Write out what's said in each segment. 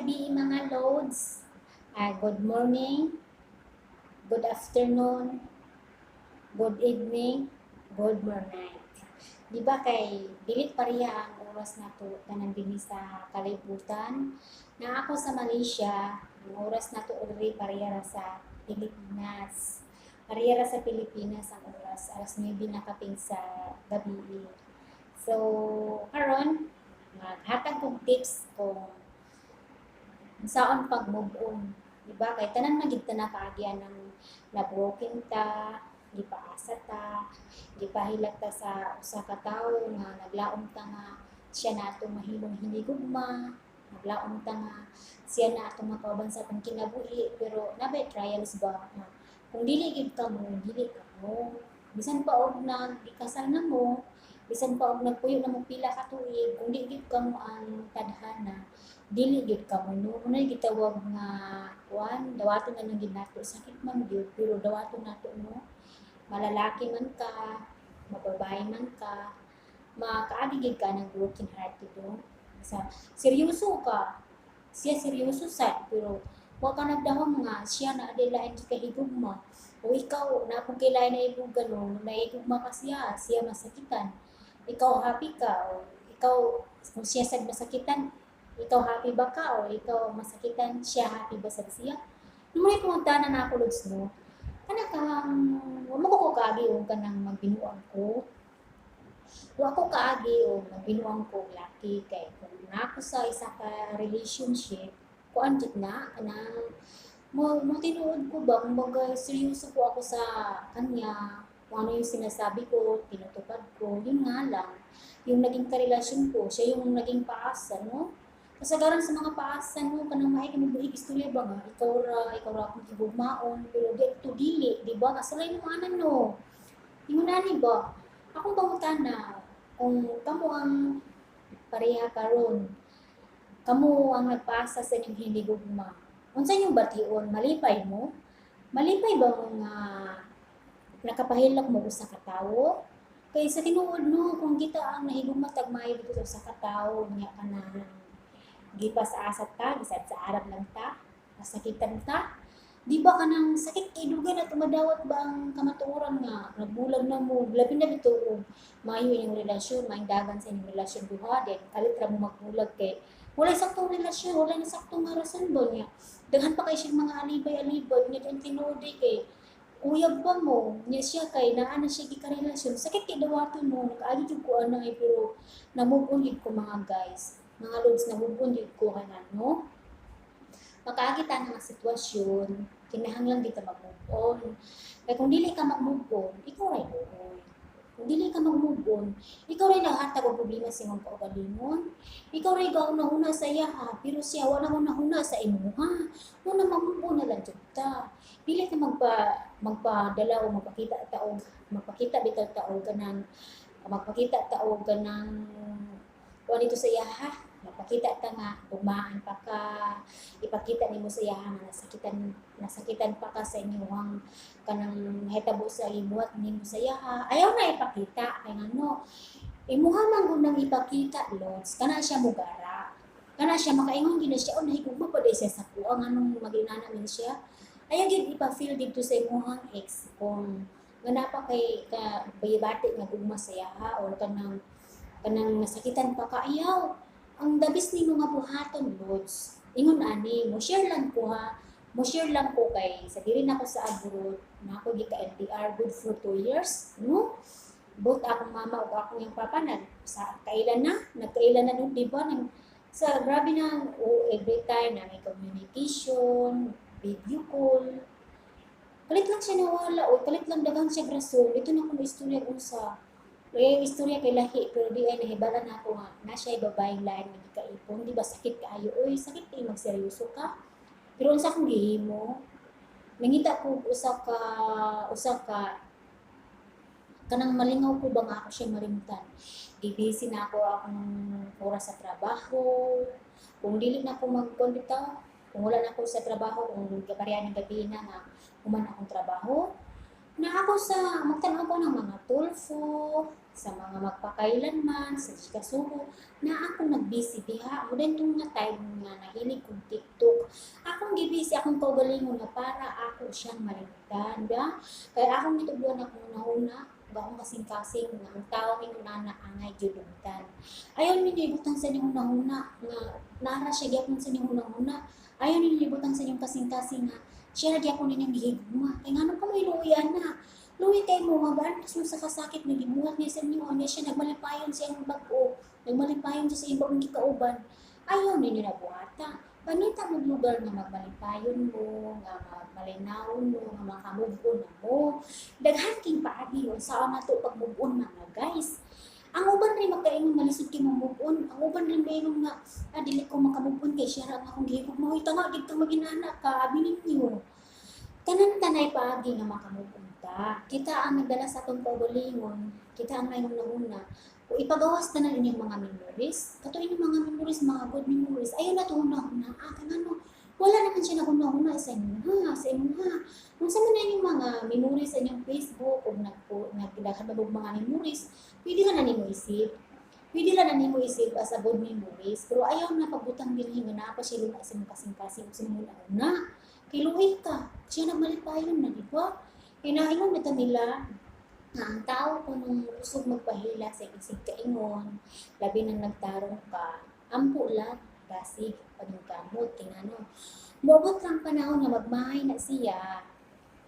Gabi, mga lods. Good morning, good afternoon, good evening, good morning. Di ba kay dili pareha ang oras nato tanan dinhi sa kalibutan? Na ako sa Malaysia, ang oras nato diri pareha ra sa Pilipinas. Pareha ra sa Pilipinas ang oras, alas 9 na kapin sa gabi. So, karon maghatag kog tips kung unsaon pag move on. Di ba? Kay tanan man gid ta nakaagian ng na-broken ta, gipaasa ta, gipahilak ta sa usa ka tawo nga naglaom ta nga siya na atong mahimong hinigugma, naglaom ta nga siya na atong makauban sa atong kinabuhi, pero nabay trials ba nga kung dili gid ka mo, dili ka mo. Bisan pa og nagikasal na mo, bisan pa og nagpuyo na mo pila ka tuig, kung di gid ka mo ang tadhana, dili gyud ka mo, no. Mao gitawag nga kuan, dawaton na lang gyud nato, sakit man gyud pero dawaton nato, no. Malalaki man ka, mababae man ka, makaagi gyud ka ng broken hearted, no. Sa seryoso ka, siya seryoso sad, pero wa ka nagdahom nga siya na aday lain kahigugma o ikaw na kung kay lain na ibugan, no, nahigugma ka siya, siya masakitan, ikaw happy ka? O ikaw, kung siya sad masakitan, ikaw happy ba ka? O ikaw masakitan, siya happy ba sad siya? Nung may pangutana na ako, lods, no, kana kang wa mo ko kaagi og kanang magbinuang ko, wa ko kaagi og magbinuang ko og laki, kay kung naa ko sa isa ka relationship, kuan jud na, kanang mo tinuod ko ba, kumbaga seryoso ko ako sa kanya, kung ano yung sinasabi ko, tinutupad ko. Yun nga lang, yung naging karelasyon ko, siya yung naging paasa, no? Kasagaran sa mga paasa, no, kanang maay ka mabuhig istorya ba nga, ikaw ra akong higugmaon, pero di to dili, di ba? Kasalay mo anan, no? Ingon ani ba? Akong pangutana, kung kamo ang pareha karon, kamo ang nagpaasa sa inyong hinigugma, unsa inyong bation? Malipay mo? Malipay ba mo nga nakapahilak mo usa ka tawo? Kay sa tinuod, no, kung kita ang nahigugma tag maayo dito sa usa ka tawo, nya kanang gipas sa asa ta, gisad sa Arab lang ta, masakitan ta. Di ba kanang sakit kay dugay na tumadawat ba ang kamatuoran nga nagbulag na mo, labi na bitaw og maayo inyong relasyon, maayong dagan sa inyong relasyon duha, then kalit ra mo magbulag kay walay saktong relasyon, walay na saktong nga rason ba niya. Daghan pa kay siyang mga alibay-alibay niya, ang tinuod kay uyab pa mo niya siya kay naa na siya gikarelasyon. Sakit kay dawaton mo, nakaagi jud ko ana eh, pero na-move on jud ko, mga guys. Mga lods, na-move on jud ko kana, no. Makaagi ta nga sitwasyon, kinahanglan kita mag-move on. Kay kung dili ka mag-move on, ikaw ray luoy. Kung dili ka mag-move on, ikaw ray naghatag og problema sa imong kaugalingon. Ikaw ray gahuna-huna sa iya ha, pero siya wala huna-huna sa imuha. Muna mag-move on na lang jud ta. Dili ka magpadala o magpakita ta og magpakita bitaw ta og kanang magpakita ta og kanang kuan dito sa iya ha. Magpakita ta nga ugmaan pa ka, ipakita nimo sa iya nga nasakitan pa ka sa inyong kanang nahitabo sa imuhat nimo sa iya ha. Ayaw na ipakita kay ngano imuha man gud nang ipakita, lods, kana siya mugara. Kana siya makaingon gid na siya, "Oh, nahigugma pa siya sa kuha, nganong mag-inana man siya." Ayaw gid ipa-feel didto sa imuhang ex kung nga naa pa kay ka bayabati nga gugma sa iya ha or kanang nasakitan pa ka. Ayaw. Ang dabis nimo nga buhaton, lods, ingon ani, mo share lang ko ha, mo share lang ko kay sa diri na ko sa abroad na ako gika LDR good for 2 years, no? Both akong mama ug akong yung papa nag sa kailan na, nagkailan na, no, di ba? Nang, sa grabe na o every time na may communication, video call, kalit lang siya nawala o kalit lang daghan siya rason. Ito na kung istorya unsa. Kaya yung istorya kay lahi, pero di ay nahibala na ako nga na siya babaeng lain nga gikaipon. Di ba sakit kaayo? Oy, sakit kay magseryoso ka. Pero unsa akong gihimo? Nangita ko usa ka kanang malingaw ko ba nga ako siya malimtan. Gibisi na ako akong oras sa trabaho. Kung dili na ako mag bitaw, kung wala na ako sa trabaho, kung gaparya ng gabi na nga human akong trabaho, Na ako sa magtan-aw ko ng mga Tulfo, sa mga magpakailanman, sa Chikasuho, na ako nagbusy diha. Mo tong nga time nga nahilig kong TikTok. Akong gibisi akong kaugalingon nga para ako siyang malimtan, ba? Kaya akong gitudluan akong hunahuna, ug akong kasing-kasing nga ang tao ingon ana angay gyud dungtan. Ayaw ninyo ibutang sa inyong hunahuna nga nara siya gyapon sa inyong hunahuna. Ayaw ninyo ibutang sa inyong kasing-kasing nga siya ra gyapon ninyong gihigugma. Kay ngano ka mo iluoyan na? Luoy kay mo nga mo sa kasakit nga gibuhat niya sa inyo, niya siya nagmalipayon sa iyang bag-o, nagmalipayon siya sa iyang bagong gikauban. Ayaw ninyo na buhata. Pangita mo lugar nga magmalipayon mo, nga magmalinawon mo, nga makamove on na mo. Daghan king paagi unsaon nato pag move on, mga guys. Ang uban rin magkaingon malisod kay mo move on. Ang uban rin maingon nga ah, dili ko makamove on kay siya ra ang akong gihigugma. Hoy, tanga gid ka maginana ka, abi ninyo. Tanan tanay paagi nga makamove on ta. Kita ang nagdala sa atong kaugalingon, kita ang nahuna-huna. O ipagawas tanan inyong mga memories. Kato inyong mga memories, mga good memories. Ayaw na to huna-huna. Ah, kang ano, wala naman siya nahuna-huna sa inyo ha, sa inyo ha. Kung sa man inyong mga memories sa inyong Facebook o nagdaghan ba mga memories, pwede lang na nimo isip. Pwede lang na nimo isip as a good memories. Pero ayaw na pagbutang dinhi nga naa pa siya luna sa imong kasing-kasing sa imong una. Kay luoy ka, siya nagmalipayon na, di ba? Kaya naingon na nila nga ang tao kung kusog magpahila sa isig kaingon, labi nang nagtarong ka, ampo lang, dasig, paningkamot, kay ngano. Moabot lang panahon nga magmahay na siya,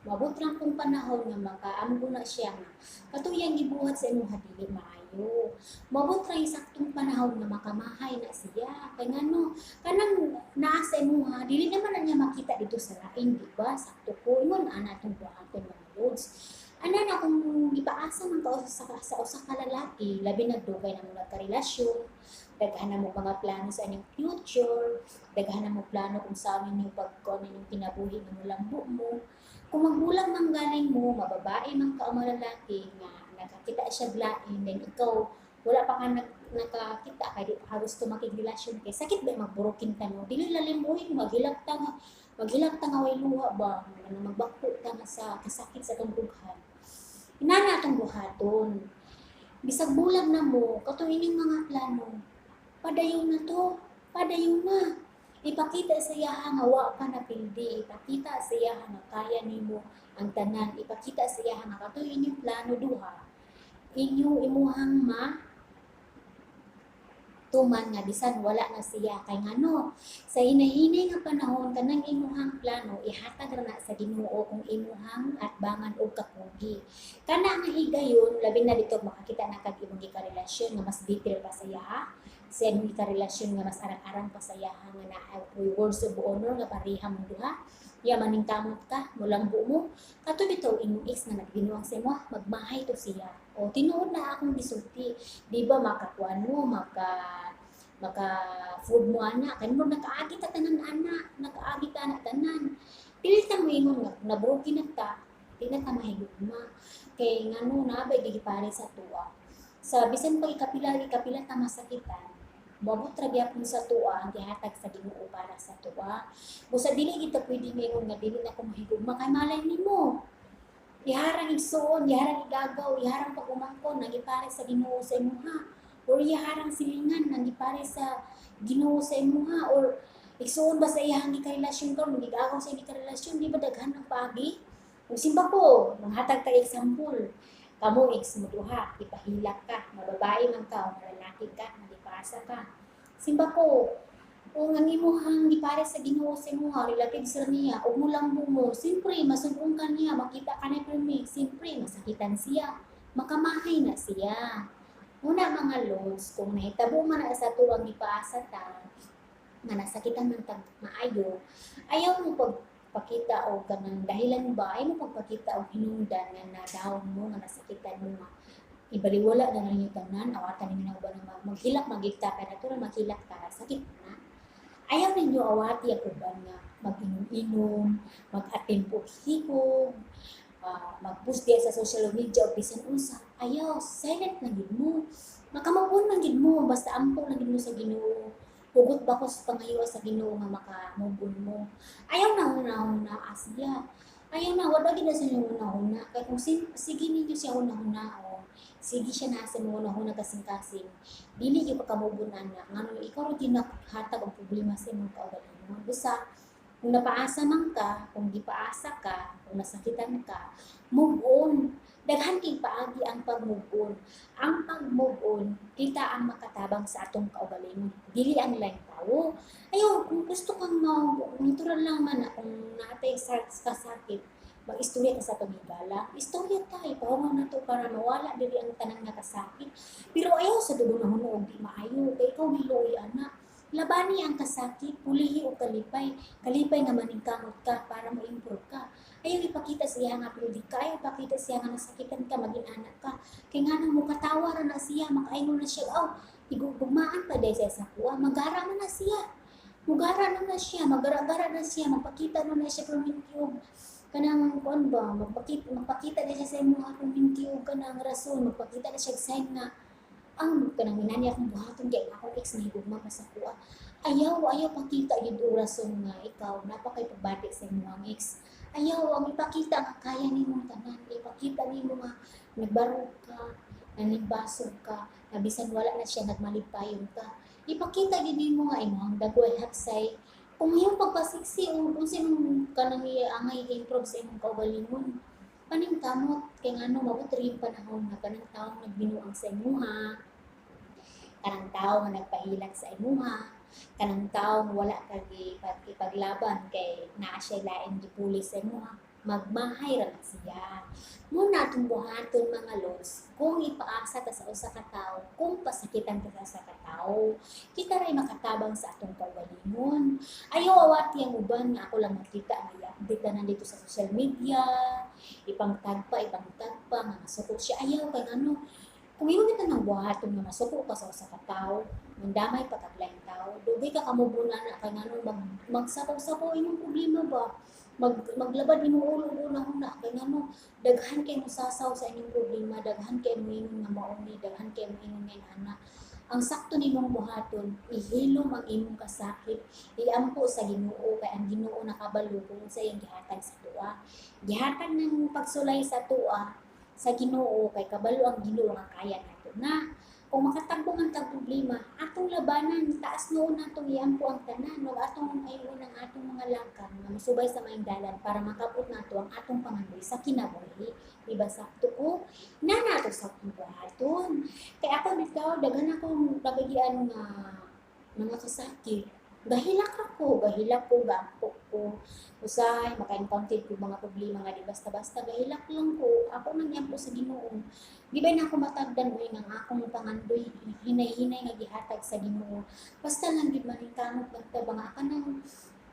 moabot lang kung panahon nga makaamgo na siya nga katuyang gibuhat sa imong dili maayo. Moabot ra yung saktong panahon nga makamahay na siya. Kay ngano, kanang naa sa imuha, dili naman na niya makita dito sa lain, di ba? Sakto ko, ingon ana itong buhaton, mga lods. Ana na kung gipaasa man ka sa usa ka lalaki, labi na dugay na mo nagkarelasyon, daghan na mo mga plano sa inyong future, daghan na mo plano kung saan ninyo pagkuan ninyong kinabuhi nga mulambo mo. Kung magbulag man galing mo, mababae man ka o malalaki nga nakakita siya lain, then ikaw wala pa ka nakakita kay di pa ka gusto makigrelasyon kay sakit ba magburukin ta, no? Dili lalim oy, maghilak ta nga way luha ba nga magbakpo ta nga sa kasakit sa atong dughan. Inana atong buhaton, bisag bulag na mo, katong inyong mga plano, padayon na to, padayon na. Ipakita sa iyaha nga wa ka na pildi, ipakita sa iyaha nga kaya nimo ang tanan, ipakita sa iyaha nga katoy inyong plano duha, inyong imuhang ma tuman nga bisan wala na siya. Kay ngano, sa hinay-hinay nga panahon, kanang imuhang plano ihatag ra na sa Ginoo kung imuhang atbangan og kakugi kana nga higayon, labi na dito makakita na kag imong gikarelasyon nga mas bitter pa sa iyaha, sa imong gikarelasyon nga mas arang-arang pa sa iyaha, nga naa words of honor nga pareha mong duha ya, maningkamot ka, mulambo mo. Kato bitaw imong ex nga nagbinuang sa imo, magmahay to siya. O tinuod na akong gisulti, di ba? Makakuan mo, maka maka food mo ana, kay mo nakaagi ta tanan ana, nakaagi ta na tanan. Dili ta moingon nga nabroken na ta, di na ta mahigugma. Kay ngano, na ba gigipare sa tuwa sa bisan pag ikapila ikapila ta masakitan, moabot ra gyapon sa tuwa ang gihatag sa Ginoo para sa tuwa. Busa dili kita pwede maingon nga dili na ko mahigugma kay malay nimo, iharang igsuon, iharang igagaw, iharang pag-umangkon ang gipare sa Ginoo sa imuha, or iharang silingan ang gipare sa Ginoo sa imuha, or igsuon ba sa iyang gikarelasyon karon, gigagaw sa iyang gikarelasyon, di ba daghan ang paagi? Ug simba ko, manghatag ta example, kamo ex mo duha, ipahilak ka, mababae man ka o malalaki ka, nagipasa ka. Simba ko, kung ang imuhang gipare sa Ginoo sa imuha, relatives ra niya, ug mulambo mo, siyempre masugong ka niya, makita ka na pirmi, siyempre masakitan siya, makamahay na siya. Una, mga lods, kung nahitabo man na sa tuwang gipaasa ta, nga nasakitan man tag maayo, ayaw mo pagpakita og kanang dahilan ba, ayaw mo pagpakita og hinungdan nga na-down mo, nga nasakitan mo, nga ibaliwala na ninyo tanan, awatan ninyo na uban nga maghilak magigta, kay natural maghilak ta, sakit na. Ayaw ninyo awati ang uban nga mag-inom-inom, mag-attempt og hikog, mag-post diya sa social media o bisan unsa. Ayaw, silent lang gid mo. Makamove lang gid mo, basta ampo lang gid mo sa Ginoo. Hugot ba ko sa pangayo sa Ginoo nga maka-move on mo. Ayaw na una-una asya. Ayaw na, wala gid na sa inyong hunahuna. Kay kung sige ninyo siya hunahuna, sige siya na sa imong hunahuna kasing-kasing, dili gyud ka ka-move on ana. Ngano ikaw ra gyud naghatag og problema sa imong kaugalingon. Busa kung napaasa man ka, kung gipaasa ka, kung nasakitan ka, move on. Daghan kay paagi ang pag-move on. Ang pag-move on, kita ang makatabang sa atong kaugalingon. Dili ang laing tawo. Ayaw, kung gusto kang natural lang man na kung naatay sa kasakit, mag-istorya ka sa pamigala. Istorya ta, ipahungaw na to para mawala diri ang tanan nga kasakit. Pero ayaw sa dugo na huno og di maayo, kay ikaw giluoy ana. Labani ang kasakit, pulihi og kalipay. Kalipay nga maningkamot ka para mo-improve ka. Ayaw ipakita siya nga pildi ka, ayaw ipakita siya nga nasakitan ka, maging anak ka. Kay nga nang mukatawa ra na siya, makaingon na siya, "Aw, gugmaan pa day siya sa kuha," magara man na siya. Mugara na na siya, magara-gara na siya, magpakita na na siya perminti og kanang kuan ba, magpakita na siya sa imong perminti og kanang rason, magpakita na siya og sign nga ang kanang inani akong buhaton kay akong ex nahigugma pa sa kuha. Ayaw, ayaw pakita gyud og rason nga ikaw napakay pagbati sa imong ex. Ayaw ang ipakita nga kaya nimong tanan, ipakita nimo nga nagbarog ka, nanigbasog ka, na bisan wala na siya nagmalipayon ka. Ipakita gyud nimo nga imong dagway haksay. Kung iyong pagpasiksi o kung sinong kanang angay improve sa imong kaugalingon, paningkamot kay ngano mabot rin panahon nga kanang taong nagbinuang sa imuha, kanang tawo nga nagpahilak sa imuha, kanang tawo nga wala ka ipaglaban kay naa siya lain gipuli sa imuha, magmahay ra na siya. Muna atong buhaton, mga lods, kung ipaasa ta sa usa ka tawo, kung pasakitan ta sa usa ka tawo, kita ray makatabang sa atong kaugalingon. Ayaw awati ang uban nga ako lang makita nga i-update na dito sa social media, ipangtagpa nga masuko siya. Ayaw kay ngano, kung imo kita nang buhaton nga masuko ka sa usa ka tawo, mandamay pa kag laing tawo, dugay ka kamubuna na kay ngano magsapaw-sapaw imong problema ba, maglabad imong ulo una-una kay ngano daghan kay mosasaw sa inyong problema, daghan kay moingon nga mauni, daghan kay moingon nga inana. Ang sakto nimong buhaton, ihilom ang imong kasakit, iampo sa Ginoo kay ang Ginoo nakabalo kung unsa iyang gihatag sa tuwa. Gihatag ng pagsulay sa tuwa sa Ginoo kay kabalo ang Ginoo nga kaya nato na. Kung makatagbo man kag problema, atong labanan, taas noon natong iampo ang tanan ug atong ayon ang atong mga lakang nga mosubay sa maayong dalan para makabot nato ang atong pangandoy sa kinabuhi. Di ba sakto ko? Na nato sa buhaton. Kay ako bitaw, daghan akong nabagian nga mga kasakit. Gahilak ako, gahilak ko, gaampo ko. Usahay, maka-encounter ko mga problema nga di basta-basta, gahilak lang ko. Ako nang iampo sa Ginoo. Di ba na ako matagdan uy nga akong pangandoy hinay-hinay nga gihatag sa Ginoo. Basta lang gid maningkamot lang ta ba nga kanang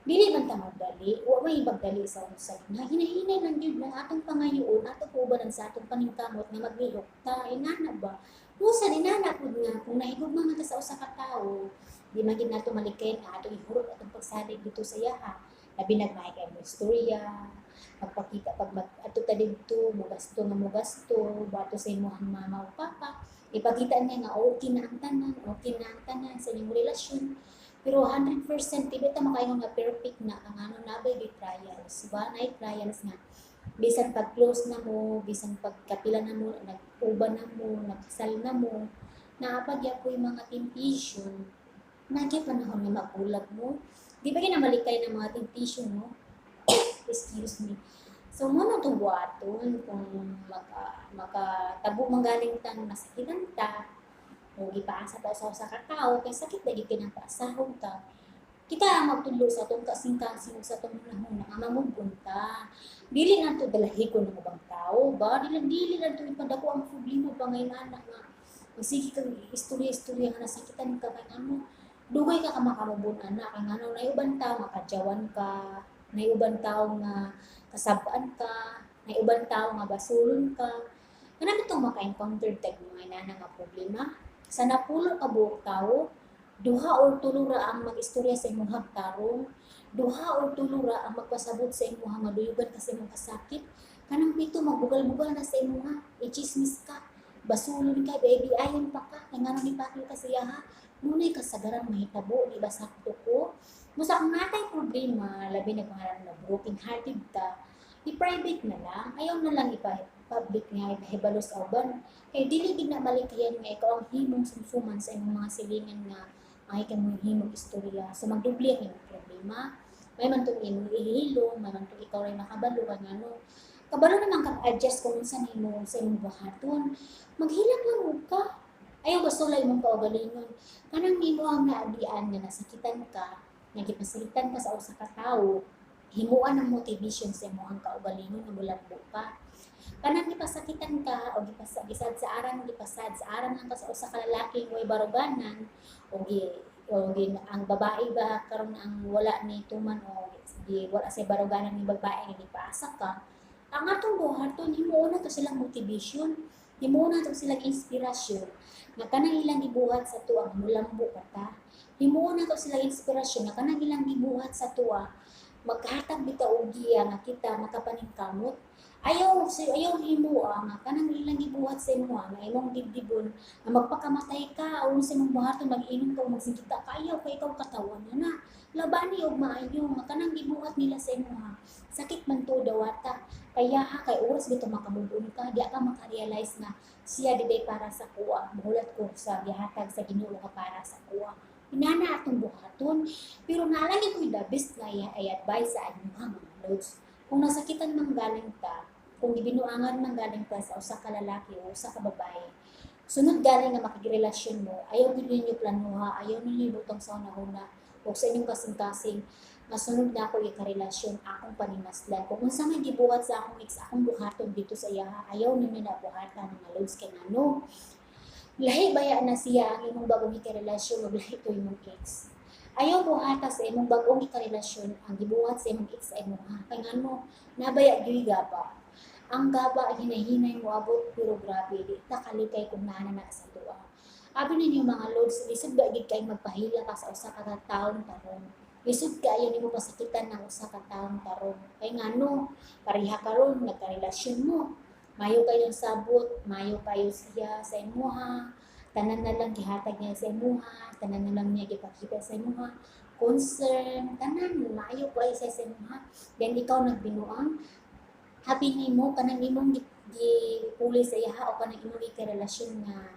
dili man ta magdali, wa may ibagdali sa usa. Na hinay-hinay lang gyud ng atong pangayoon, ato kaubanan sa atong paningkamot nga maglihok ta. Inana ba? Musa inana pud nga kung nahigugma man ta sa usa ka tawo, di man gid nato malikayan nga atong ihurot atong pagsalig dito sa iyaha. Labi nagmahay kay mo istorya, magpakita pag mag ato ta didto, mogasto nga mogasto, bato sa imong mama o papa, ipakita niya nga okay na ang tanan, okay na ang tanan sa inyong relasyon. Pero 100% di ba ta makaingon nga perfect na ang ano nabay di trials, ba? Nay trials nga bisan pag close na mo, bisan pagkapila na mo, nag-uban na mo, nagkasal na mo, naapagya po yung mga temptation, nagya panahon nga magulag mo. Di ba ginamalikay ng mga temptation, no? Excuse me. So, mo na itong buhaton kung makatabo manggaling tang nasakitan ta, o gipaasa ta sa usa ka tawo, kay sakit na gid kay nang paasahon ta. Kita ang magtudlo sa atong kasing-kasing sa atong hunahuna nga mamubon ta. Dili na to dalahikon ng ubang tao ba? Dili dili na to ipadako ang problema pa ngayon anak nga magsige kang istorya-istorya nga nasakitan ka kay ano dugay ka ka makamubon anak kay ngano nay uban tao nga kadyawan ka, nay uban tao nga kasabaan ka, nay uban tao nga basulon ka. Kana bitong maka-encounter tag mga inana nga problema. Sa napulo ka buok tawo, duha or tulo ra ang mag-istorya sa imong hagtarong, duha or tulo ra ang magpasabot sa imong nga duyugan ka sa imong kasakit. Kanang pito magbugal-bugal na sa imong i-chismis ka, basulon ka, baby ayon pa ka, kay ngano ni pakil ka sa iyaha, muna'y kasagaran mahitabo, di ba sakto ko? Musa kung natay problema, labi na pangalan na broken hearted ka, I-private na lang, ayaw na lang ipa-public nga ipahibalo sa uban. Kay dili gid na malikayan nga ikaw ang himong sumsuman sa imong mga silingan nga ay kay mo himong istorya. So magdubli ang imong problema. May man tong imong ihilo, may man tong ikaw ray makabalo kay ngano. Kabalo naman kang adjust kung unsa nimo sa imong buhaton. Maghilak lang og ka. Ayaw basulay imong kaugalingon. Kanang nimo ang naagian nga nasakitan ka, nga gipasalitan ka sa usa ka tawo, himuan ang motivation sa imong kaugalingon nga mulambo ka. Kanang gipasakitan ka o gisad sa aran, gipasad sa aran lang ka sa usa ka lalaki way baruganan o gi o gi, ang babae ba karon ang wala ni tuman o gi wala say baruganan ni babae nga gipaasa ka. Ang atong buhaton, himuon na to silang motivation, himuon na to silang inspirasyon nga kanang ilang gibuhat sa tuwa mulambo ka ta. Himuon na to silang inspirasyon nga kanang ilang gibuhat sa tuwa maghatag bitaw og giya nga kita makapaningkamot. Ayaw ayaw himoa nga kanang ilang gibuhat sa imuha nga imong dibdibon nga magpakamatay ka o sa imong buhaton mag-inom ka o magsingkita ka, ayaw kay ikaw katawan na na. Labani og maayo nga kanang gibuhat nila sa imuha sakit man to dawata, kaya ha kay oras bitaw maka-move on ka, di ka maka-realize nga siya diday para sa kuha, muhulat ko sa gihatag sa Ginoo nga para sa kuha. Inana atong buhaton, pero naalagi ko the best nga i-advise sa inyo mga lods. Kung nasakitan man galing ka, kung gibinuangan man galing ka sa usa ka lalaki o usa ka babae, sunod galing nga makigrelasyon mo, ayaw gid ninyo planuha, ayaw ninyo butang sa una-una o sa inyong kasing-kasing nga sunod na ako ikarelasyon, akong panimaslan. Kung unsa may gibuhat sa akong ex, akong buhaton dito sa iyaha, ayaw ninyo na buhatan mga lods kay ngano. Lahi baya na siya ang imong bagong ikarelasyon ug lahi to imong ex. Ayaw buhata sa imong bagong ikarelasyon ang gibuhat sa imong ex sa imuha. Kay ngano, nabaya gyud gaba. Ang gaba hinahinay mo abot pero grabe di ta kalikay kung naa na sa tuwa. Abi ninyo mga lods, lisod ba gid kay magpahila ka sa usa ka taon tarong? Lisod kaayo nimo pasakitan ng usa ka taon tarong. Kay ngano, pareha karon nagkarelasyon mo. Mayo kayong sabot, mayo kayo siya sa imuha, tanan na lang gihatag niya sa imuha, tanan na lang niya gipakita sa imuha, concern, tanan maayo kaayo siya sa imuha. Then ikaw nagbinuang, happy nimo kanang imong gipuli sa iyaha o kanang imong gikarelasyon nga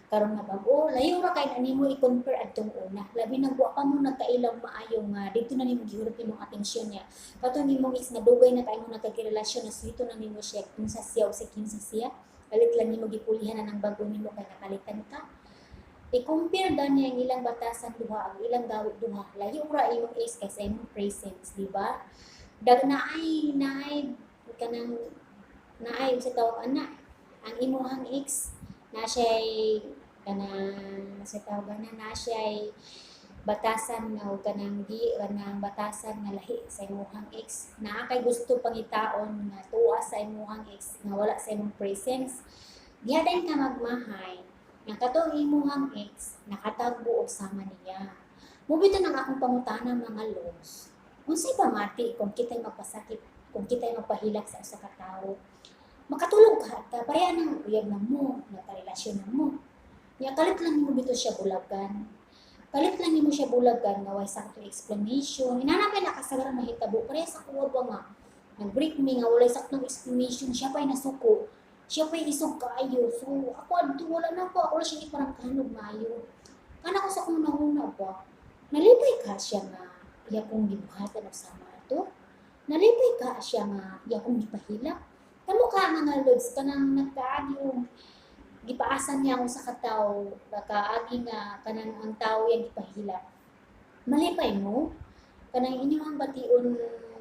karon nga bag-o, layo ra kay na nimo i-compare adtong una. Labi nang wa pa mo nagkailang maayo nga didto na nimo gihurot imong atensyon niya. Katong imong ex nga dugay na kay mo nagkarelasyon na swito na nimo siya kinsa siya o sa kinsa siya. Kalit lang nimo gipulihan na ng bag-o nimo kay nakalitan ka. I-compare gani ang ilang batasan duha, ang ilang gawid duha. Layo ra imong ex kaysa imong presence, di ba? Dag naay naay kanang naay sa tawag ana ang imuhang ex na siya'y kanang sa tawag ana na siya'y batasan nga o kanang gi kanang batasan nga lahi sa imuhang ex, naa kay gusto pangitaon nga tuwa sa imuhang ex nga wala sa imong presence. Diha dayon ka magmahay nga katong imuhang ex nakatagbo og sama niya. Mubito nang akong pangutana mga lods, unsay pamati kung kita'y magpasakit, kung kita'y magpahilak sa usa ka tawo? Makatulog ka ta pareha nang uyab na mo, nagkarelasyon na mo. Nya kalit lang nimo bitaw siya bulagan. Kalit lang nimo siya bulagan nga way sakto explanation. Inana pa nakasagaran mahitabo pareha sa kuwa ba nga nag-break mi nga walay saktong explanation, siya pa'y nasuko. Siya pa'y isog kaayo. So ako adto wala na ko, ako lang siya giparangkahan og maayo. Kana ko sa akong nahuna ba, nalipay ka siya nga iya kong gibuhatan og sama ato. Nalipay ka siya nga iya kong gipahilak. Kamo ka mga lods, kanang nagkaagi og gipaasan niya ako sa katawo, nakaagi nga kanang ang tawo yang gipahilak. Malipay mo, kanang inyong bation,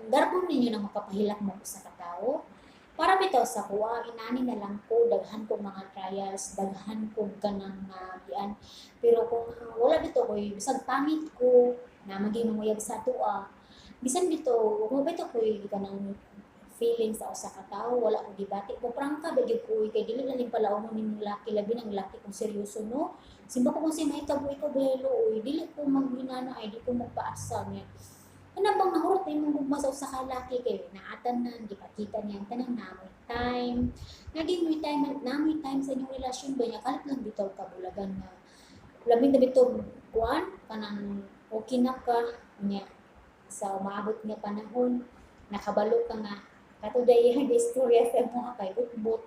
garbon ninyo na makapahilak mo sa katawo. Para bitaw sa kuha, inani na lang ko, daghan kong mga trials, daghan kong kanang naagian. Pero kung wala bitaw ko'y bisag pangit ko, na maging manguyab sa atoa, bisan bitaw, kung bitaw ko'y kanang feeling sa usa ka tawo, wala ko gibati ko prangka ba gyud ko kay dili lang pala mo nimong laki, labi nang laki kung seryoso no. Simba ko kung si mahitabo ikaw baylo oy, dili ko maghinana ay di ko magpaasa niya. Kana bang nahurot na imong gugma sa usa ka laki kay naatanan, gipakita niya ang tanan, namoy time. Naging moy time, namoy time sa inyong relasyon ba niya kalit lang bitaw ka bulagan nga. Labi na bitaw kuan kanang okay na ka niya sa umaabot nga panahon, nakabalo ka nga Kato day iyang istorya sa mga kay butbut.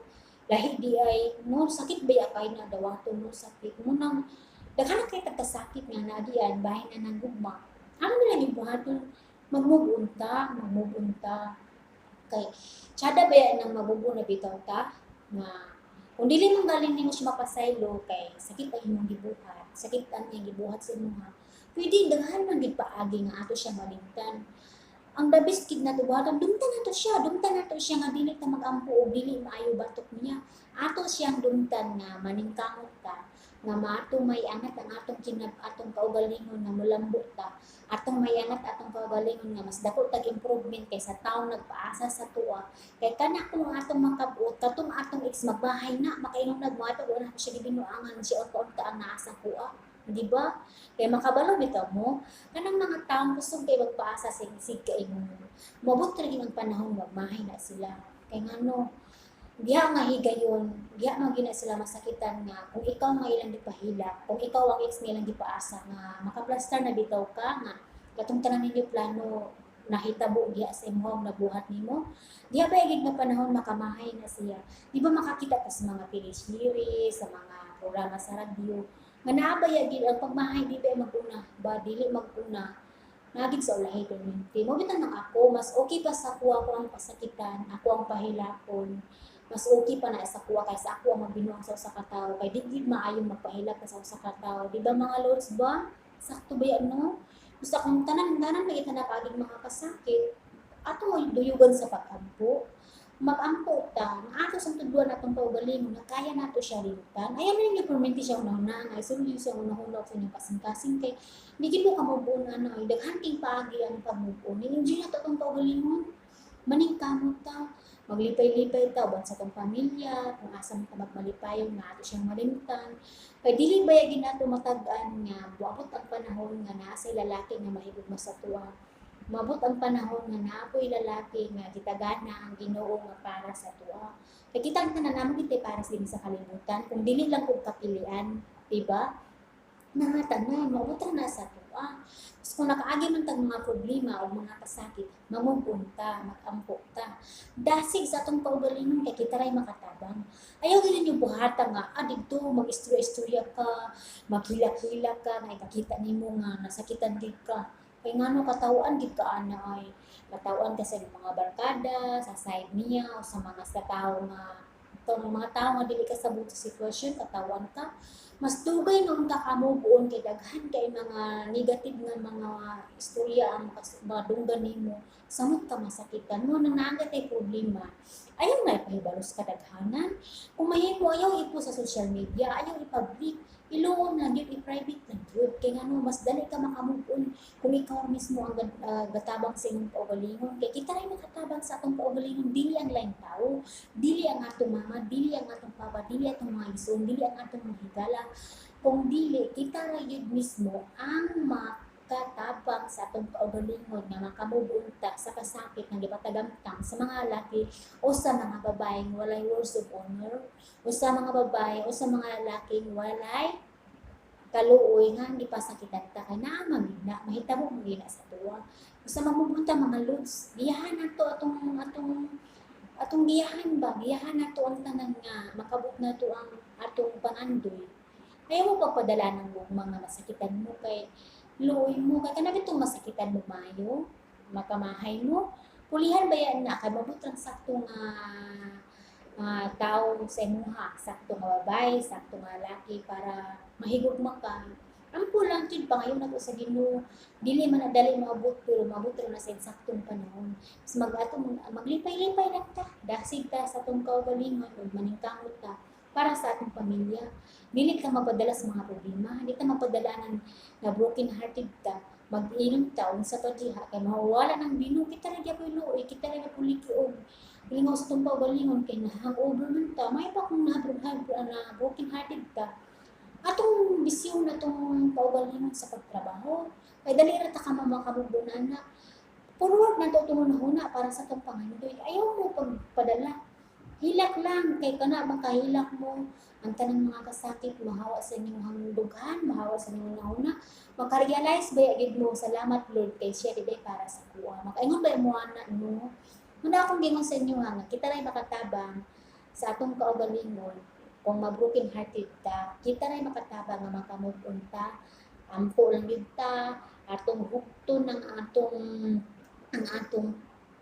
Lahi di ay no sakit ba kay na dawaton no sakit mo nang daghan kay tagkasakit nga naagian bahin na nang gugma. Ano nila gibuhaton? Mag-move on ta, mag-move on ta. Kay tsada ba yan ang mabubo na bitaw ta nga kung dili man galing nimo siya mapasaylo kay sakit ang imong gibuhat, sakit ang iyang gibuhat sa imuha. Pwede daghan man gid paagi nga ato siya malimtan. Ang the best gid nato buhaton, dumtan nato siya, dumtan nato siya nga dili ta mag-ampo og dili maayo batok niya. Ato siyang dumtan nga maningkamot ta, nga maato may angat ang atong kinab atong kaugalingon nga mulambo ta, atong may angat atong kaugalingon nga mas dako tag improvement kaysa taong nagpaasa sa tuwa. Kay kana kung atong makabot, katong atong ex magbahay na, makaingon nagmoadto wala na siya gibinuangan siya unta-unta ang naa sa kuha. Di ba? Kay makabalo bitaw mo, kanang mga taong kusog kay magpaasa sa sig kaingon. Moabot ra gyud ang panahon magmahay na sila. Kay ngano, diha nga higayon, diha man gyud na sila masakitan nga kung ikaw nga ilang gipahilak, kung ikaw ang ex nga ilang gipaasa nga makaplastar na bitaw ka nga katong tanan ninyo plano nahitabo diha sa imong nabuhat nimo. Diha ba gid nga panahon makamahay na siya. Di ba makakita ka sa mga teleserye, sa mga programa sa radyo, nga naa ba ya gid ang pagmahay di ba mag-una ba dili mag-una nagid sa ulahi permente mo bitang nang ako mas okay pa sa kuha ko ang pasakitan, ako ang pahilakon, mas okay pa na sa kuha kaysa ako ang magbinuang sa usa ka tawo kay di gid maayong magpahilak ka sa usa ka tawo, di ba mga lords ba? Sakto ba yan, no? Basta kung tanan-tanan may na paaging mga kasakit, ato duyugan sa pag-ampo. Mag-ampo ta, nga ato sa tudluan atong kaugalingon nga kaya nato siya limtan. Ayaw na ninyo permente siya una-una, nga isulod siya una-una sa inyong kasing-kasing kay di gid mo ka move on ana, ay daghan king paagi ang pag-move on. I-enjoy nato atong kaugalingon. Maningkamot ta, maglipay-lipay ta uban sa atong pamilya, kung asa man ta magmalipayon nga ato siyang malimtan. Kay dili ba gid nato matag-an nga moabot ang panahon nga naa say lalaki nga mahigugma sa tuwa. Moabot ang panahon nga naa po'y lalaki nga gitagana ang Ginoo nga para sa tuwa. Kay kitang tanan namo gid para dinhi sa kalibutan kung dili lang og kapilian, di ba? Nga tanan moabot ra na sa tuwa. Tapos kung nakaagi man tag mga problema o mga kasakit, ma-move on ta, mag-ampo ta. Dasig sa atong kaugalingon kay kita ray makatabang. Ayaw gid ninyo buhata nga didto mag-istorya-istorya ka, maghilak-hilak ka, nga ikakita nimo nga nasakitan gid ka. Kay ngano katawaan gid ka ana ay katawaan ka sa mga barkada, sa side niya o sa mga sa tao nga tong mga tao nga dili ka sabot sa sitwasyon, katawan ka. Mas dugay noon ka ka-move on kay daghan kay mga negative nga mga istorya ang madunggan nimo, samot ka masakitan mo na naa tay problema. Ayaw na ipahibalo sa kadaghanan. Kung mahimo ayaw ipo sa social media, ayaw i-public, iluom lang yun, i-private lang yun. Kay ngano mas dali ka maka-move on kung ikaw mismo ang gatabang sa imong kaugalingon. Kay kita ray makatabang sa atong kaugalingon, dili ang laing tao, dili ang atong mama, dili ang atong papa, dili atong mga igsoon, dili ang atong mga higala. Kung dili, kita ra yun mismo ang makatabang sa atong kaugalingon nga maka-move on ta sa kasakit nga gipatagamtang sa mga lalaki o sa mga babaeng walay words of honor o sa mga babae o sa mga lalaking walay kaluoy nga gipasakitan ta kay naa man gyud na mahitabo man gyud na sa tuwa. Basta mag-move on ta mga lods, giyahan nato atong atong atong giyahan ba, giyahan nato ang tanan nga makabot nato ang atong pangandoy. Ayaw mo pagpadala ng gugma nga masakitan mo kay luoy mo kay kana bitong masakitan mo maayo, makamahay mo. Pulihan ba yan na kay mabot lang sakto nga tao sa imuha, sakto nga babae, sakto nga lalaki para mahigugma ka. Ampo lang jud pangayo nato sa Ginoo. Dili man na dali moabot pero moabot ra na sa eksaktong panahon. Mas mag-atong maglipay-lipay lang ta, dasig ta sa atong kaugalingon ug maningkamot ta para sa atong pamilya. Dili ka mapadala sa mga problema, di ka mapadala ng na broken hearted ka, mag-inom ta unsa pa diha kay mawala ng Ginoo, kita ra gyapon luoy, kita ra gyapon liki og lingaw sa atong kaugalingon kay na hangover man ta, may pa kung na broken hearted ka. Atong bisyo na tong kaugalingon sa pagtrabaho. Kay dali ra ta ka maka-move on ana. Forward na to itong hunahuna para sa atong pangandoy. Ayaw mo pagpadala. Hilak lang kay kana makahilak mo ang tanang mga kasakit mahawa sa inyong dughan, mahawa sa inyong hunahuna. Maka-realize ba gid mo, salamat Lord kay siya diday para sa kuha. Makaingon ba mo ana no? Muna akong gingon sa inyo ha, nga kita ray makatabang sa atong kaugalingon kung ma-broken hearted ta, kita ray makatabang nga makamove on ta, ampo lang gyud ta, atong hukton ang atong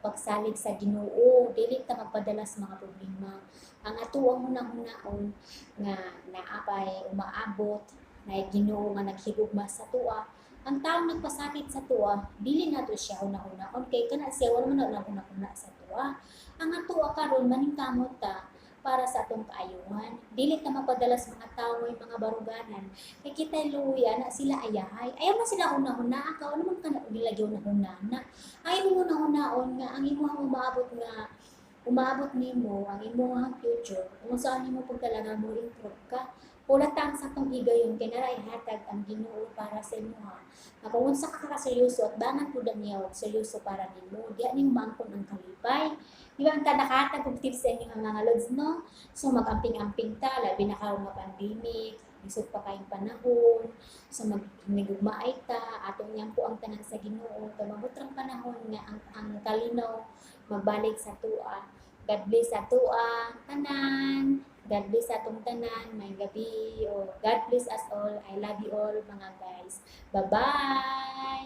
pagsalig sa Ginoo, dili ta magpadala sa mga problema. Ang atoang hunahunahon nga naapay umaabot na Ginoo nga naghigugma sa atoa. Ang taong nagpasakit sa atoa, dili nato siya hunahunahon kay kana siya wala man na hunahuna sa atoa. Ang atoa karon, maningkamot ta para sa atong kaayuhan. Dili ta magpadala sa mga tao may mga baruganan kay kita luya na sila ayahay. Ayaw man sila hunahuna ka, ano man kana nila hunahuna. Ayaw mo hunahunaon nga ang imuhang umaabot nga umaabot nimo ang imuhang future kung saan nimo pagtalaga mo improve ka. Pulatan sa atong higayon kay naray hatag ang Ginoo para sa imuha. Nga kung unsa ka kaseryoso at bangan pud niya og seryoso para nimo, diha nimo maangkon ang kalipay. Di ba ang nakahatag og tips sa inyo mga lods, no? So mag-amping-amping ta, labi na karon nga pandemic, lisod pa kayong panahon. So magnigugmaay ta, atong po ang tanan sa Ginoo kay mabutrang panahon nga ang kalinaw magbalik sa atoa. God bless sa atoa tanan. God bless sa atong tanan. May gabi. O God bless us all. I love you all, mga guys. Bye-bye!